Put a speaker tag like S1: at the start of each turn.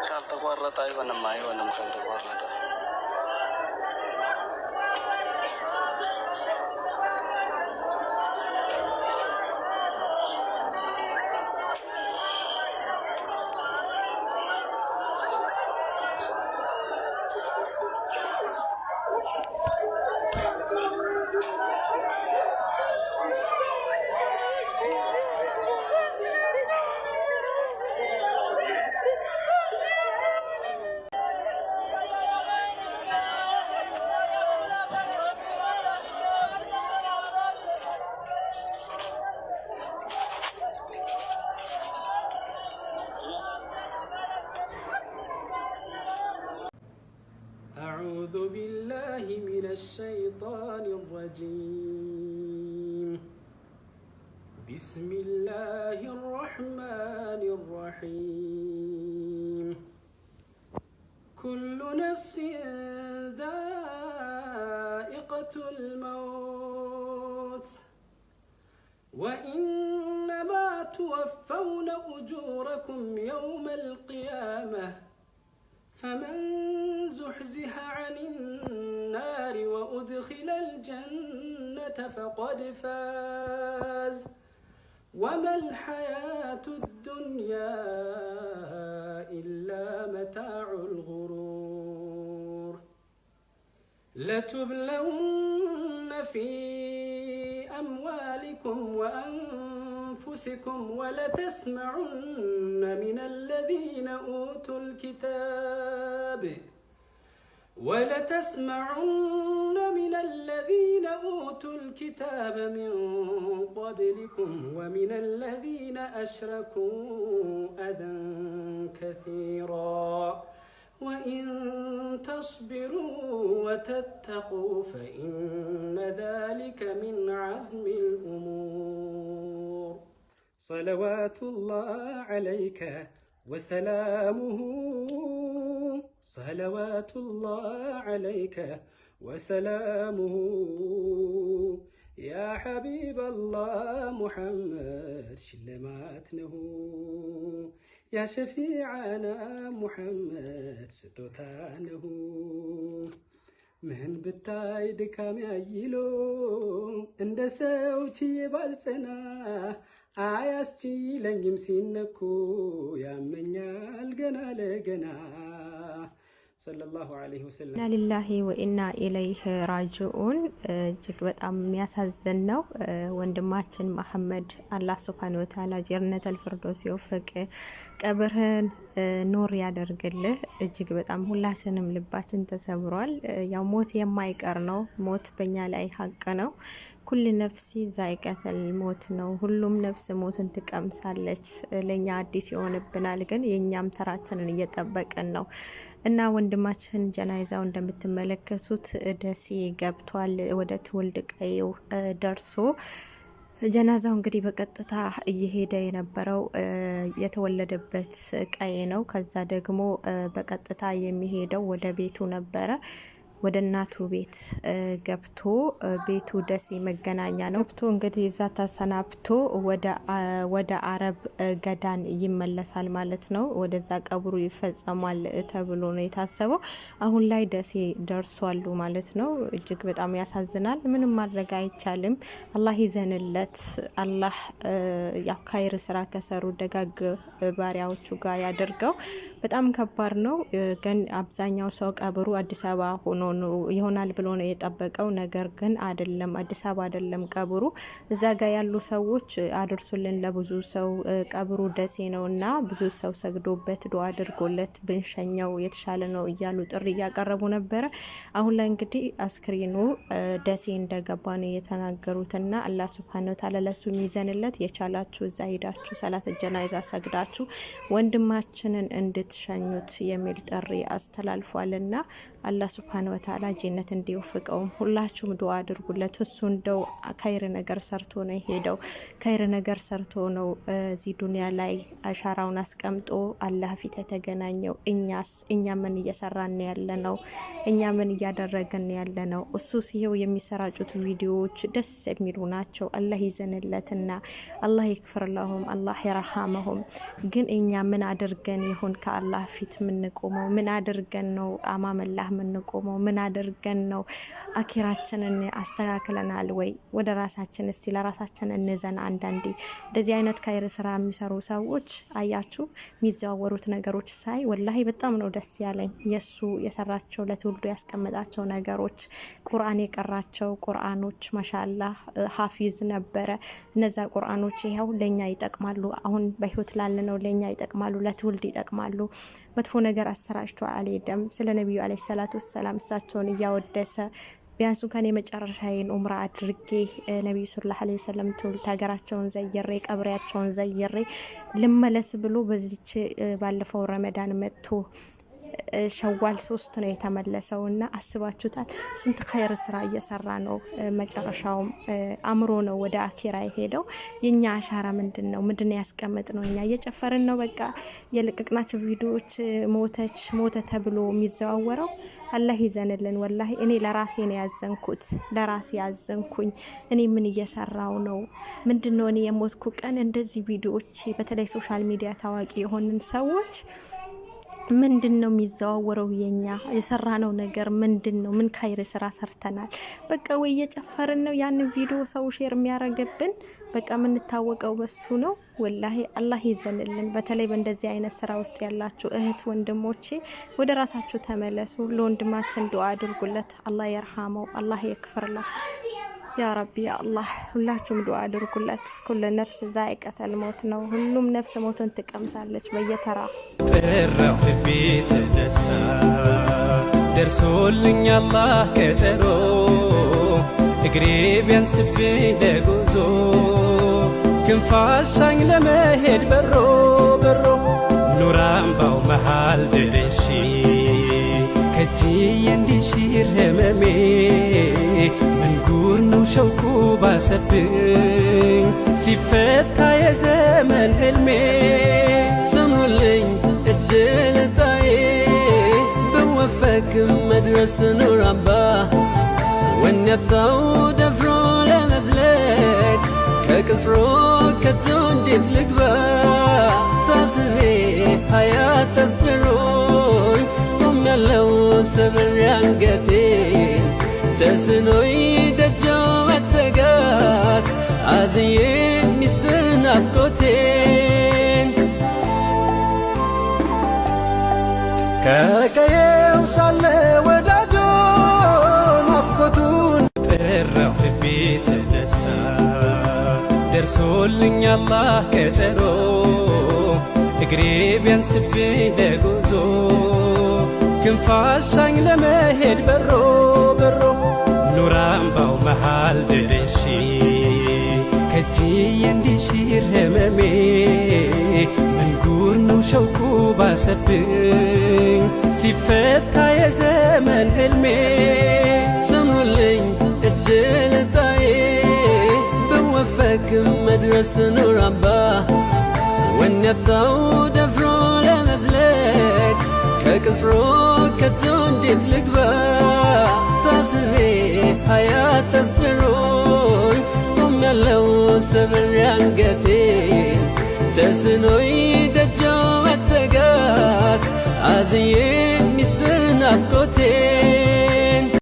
S1: ካልተቋረጠ አይሆንም፣ አይሆንም ካልተቋረጠ።
S2: أعوذ بالله من الشيطان الرجيم. بسم الله الرحمن الرحيم. كل نفس ذائقة الموت، وإنما توفون أجوركم يوم القيامة، فمن زحزح عن النار وأدخل الجنة فقد فاز، وما الحياة الدنيا إلا متاع الغرور. لتبلون في أموالكم وأنفسكم، ولتسمعن من الذين أوتوا الكتاب من قبلكم ومن الذين أشركوا أذى كثيرا، وإن تصبروا وتتقوا فإن ذلك من عزم الأمور. صلوات الله عليك وسلامه، صلوات الله عليك وسلامه، يا حبيب الله محمد ሽልማት ነው፣ يا شفيعنا محمد ስጦታ ነው። ምን ብታይ ድካም ያይሎ፣ እንደ ሰው ችዬ ባልጸና፣ አያስችለኝም ሲነኩ፣ ያመኛል ገና ለገና። صلى الله عليه وسلم።
S3: إنا لله وإنا إليه راجعون። እጅግ በጣም የሚያሳዝን ነው። ወንድማችን መሐመድ አላህ سبحانه وتعالى ጀነተል ፊርዶስ ይወፍቅ፣ ቀብርህን ኑር ያደርግልህ። እጅግ በጣም ሁላችንም ልባችን ተሰብሯል። ያው ሞት የማይቀር ነው። ሞት በእኛ ላይ ሀቅ ነው። كل نفس ذائقة الموت ነው። ሁሉም ነፍስ ሞትን ትቀምሳለች። ለእኛ አዲስ ይሆንብናል፣ ግን የእኛም ተራችንን እየጠበቅን ነው እና ወንድማችን ጀናይዛው እንደምትመለከቱት ደሴ ገብቷል። ወደ ትውልድ ቀዬው ደርሶ ጀናዛው እንግዲህ በቀጥታ እየሄደ የነበረው የተወለደበት ቀዬ ነው። ከዛ ደግሞ በቀጥታ የሚሄደው ወደ ቤቱ ነበረ። ወደ እናቱ ቤት ገብቶ፣ ቤቱ ደሴ መገናኛ ነው። ገብቶ እንግዲህ እዛ ተሰናብቶ ወደ አረብ ገዳን ይመለሳል ማለት ነው። ወደዛ ቀብሩ ይፈጸማል ተብሎ ነው የታሰበው። አሁን ላይ ደሴ ደርሷሉ ማለት ነው። እጅግ በጣም ያሳዝናል። ምንም ማድረግ አይቻልም። አላህ ይዘንለት። አላህ ያው ኸይር ስራ ከሰሩ ደጋግ ባሪያዎቹ ጋር ያደርገው። በጣም ከባድ ነው። ግን አብዛኛው ሰው ቀብሩ አዲስ አበባ ሆኖ ይሆናል ብሎ ነው የጠበቀው። ነገር ግን አይደለም፣ አዲስ አበባ አይደለም ቀብሩ። እዛ ጋር ያሉ ሰዎች አድርሱልን ለብዙ ሰው፣ ቀብሩ ደሴ ነው እና ብዙ ሰው ሰግዶበት ዱዓ አድርጎለት ብንሸኘው የተሻለ ነው እያሉ ጥሪ እያቀረቡ ነበረ። አሁን ላይ እንግዲህ አስክሬኑ ደሴ እንደገባ ነው የተናገሩትና አላህ سبحانه وتعالى ለሱ የሚዘንለት፣ የቻላችሁ እዛ ሄዳችሁ ሰላት ጀናዛ ሰግዳችሁ ወንድማችንን እንድትሸኙት የሚል ጥሪ አስተላልፏልና አላህ سبحانه ወተዓላ ጀነት እንዲወፍቀውም ሁላችሁም ዱዓ አድርጉለት። እሱ እንደው ኸይር ነገር ሰርቶ ነው የሄደው። ኸይር ነገር ሰርቶ ነው እዚህ ዱንያ ላይ አሻራውን አስቀምጦ አላህ ፊት የተገናኘው። እኛስ እኛ ምን እየሰራን ያለ ነው? እኛ ምን እያደረግን ያለ ነው? እሱ ሲሄው የሚሰራጩት ቪዲዮዎች ደስ የሚሉ ናቸው። አላህ ይዘንለትና አላህ ይክፍር ለሁም፣ አላህ ይረሃመሁም። ግን እኛ ምን አድርገን ይሆን ከአላህ ፊት የምንቆመው? ምን አድርገን ነው አማመላህ የምንቆመው? ምን አድርገን ነው አኪራችንን አስተካክለናል ወይ? ወደ ራሳችን እስቲ ለራሳችን እንዘን። አንዳንዴ እንደዚህ አይነት ኸይር ስራ የሚሰሩ ሰዎች አያችሁ የሚዘዋወሩት ነገሮች ሳይ ወላሂ በጣም ነው ደስ ያለኝ። የእሱ የሰራቸው ለትውልዱ ያስቀመጣቸው ነገሮች፣ ቁርአን የቀራቸው ቁርአኖች ማሻላህ ሀፊዝ ነበረ። እነዛ ቁርአኖች ይኸው ለእኛ ይጠቅማሉ። አሁን በህይወት ላለነው ለእኛ ይጠቅማሉ፣ ለትውልድ ይጠቅማሉ። መጥፎ ነገር አሰራጭቶ አልሄደም። ስለ ነቢዩ አለይሂ ሰላቱ ወሰላም እሳቸውን እያወደሰ ቢያንስ እንኳን የመጨረሻዬን ኡምራ አድርጌ ነቢዩ ሰለላሁ ዐለይሂ ወሰለም ትውልድ ሀገራቸውን ዘይሬ ቀብሬያቸውን ዘይሬ ልመለስ ብሎ በዚች ባለፈው ረመዳን መጥቶ ሸዋል 3 ነው የተመለሰው እና አስባችሁታል? ስንት ኸይር ስራ እየሰራ ነው። መጨረሻውም አምሮ ነው ወደ አኪራ የሄደው። የኛ አሻራ ምንድን ነው? ምንድን ነው ያስቀመጥ ነው? እኛ እየጨፈርን ነው። በቃ የለቀቅናቸው ቪዲዮዎች ሞተች ሞተ ተብሎ የሚዘዋወረው፣ አላህ ይዘንልን። ወላሂ እኔ ለራሴ ነው ያዘንኩት፣ ለራሴ ያዘንኩኝ። እኔ ምን እየሰራው ነው? ምንድን ነው እኔ የሞትኩ ቀን እንደዚህ ቪዲዮዎች፣ በተለይ social media ታዋቂ የሆንን ሰዎች፣ ምንድን ነው የሚዘዋወረው? የኛ የሰራነው ነገር ምንድን ነው? ምን ኸይር ስራ ሰርተናል? በቃ ወይ እየጨፈርን ነው፣ ያንን ቪዲዮ ሰው share የሚያደርግብን፣ በቃ የምንታወቀው በሱ ነው። ወላሂ አላህ ይዘንልን። በተለይ በእንደዚህ አይነት ስራ ውስጥ ያላችሁ እህት ወንድሞቼ ወደ ራሳችሁ ተመለሱ። ለወንድማችን ዱዓ አድርጉለት። አላህ የርሃመው፣ አላህ የክፍርላ። ያ ረቢ ያ አላህ፣ ሁላችሁም ዱዓ አድርጉለት። ኩል ነፍስ ዛኢቀተል ሞት ነው። ሁሉም ነፍስ ሞትን ትቀምሳለች በየተራ።
S2: ጠራው ልቤ ተነሳ፣ ደርሶልኝ አላህ ቀጠሮ፣ እግሬ ቢያንስብኝ ለጉዞ፣ ክንፋሻኝ ለመሄድ በሮ በሮ፣ ኑር አምባው መሃል ደርሼ ከእጅዬ እንዲሽር ህመሜ፣ ምንጉር ነው ሸውቁ ባሰብኝ ሲፈታ የዘመን ህልሜ።
S4: ሰምሩልኝ እድል ጣዬ ብወፈቅ መድረስ ኑር አምባ፣ ወኔያጣው ደፍሮ ለመዝለቅ ከቅጽሮ ከቶ እንዴት ልግባ? ታስሬ ሀያት ጠፍሮኝ ቆሜያለሁ ሰብሬ አንገቴን፣ ተስኖኝ ደጆ መጠጋት አዝዬ ሚስጥር ናፍቆቴን።
S1: ከቀየው ሳለ ወዳጆ ናፍቆቱን
S2: ጠራው ልቤ ተነሳ፣ ደርሶልኝ አላህ ቀጠሮ፣ እግሬ ቢያንስብኝ ለጉዞ፣ ክንፋሻኝ ለመሄድ በሮ በሮ፣ ኑር አምባው መሃል ደርሼ ከእጅዬ እንዲሽር ህመሜ፣ ምንጉር ነው ሸውቁ ባሰብኝ ሲፈታ የዘመን ህልሜ።
S4: ሰምሩልኝ እድል ጣዬ ብወፈቅ መድረስ ኑር አምባ፣ ወኔያጣው ደፍሮ ለመዝለቅ ከቅጽሮ ከቶ እንዴት ልግባ? ታስሬ ሀያት ጠፍሮኝ ቆሜያለሁ ሰብሬ አንገቴን፣ ተስኖኝ ደጆ መጠጋት አዝዬ ሚስጥር ናፍቆቴን።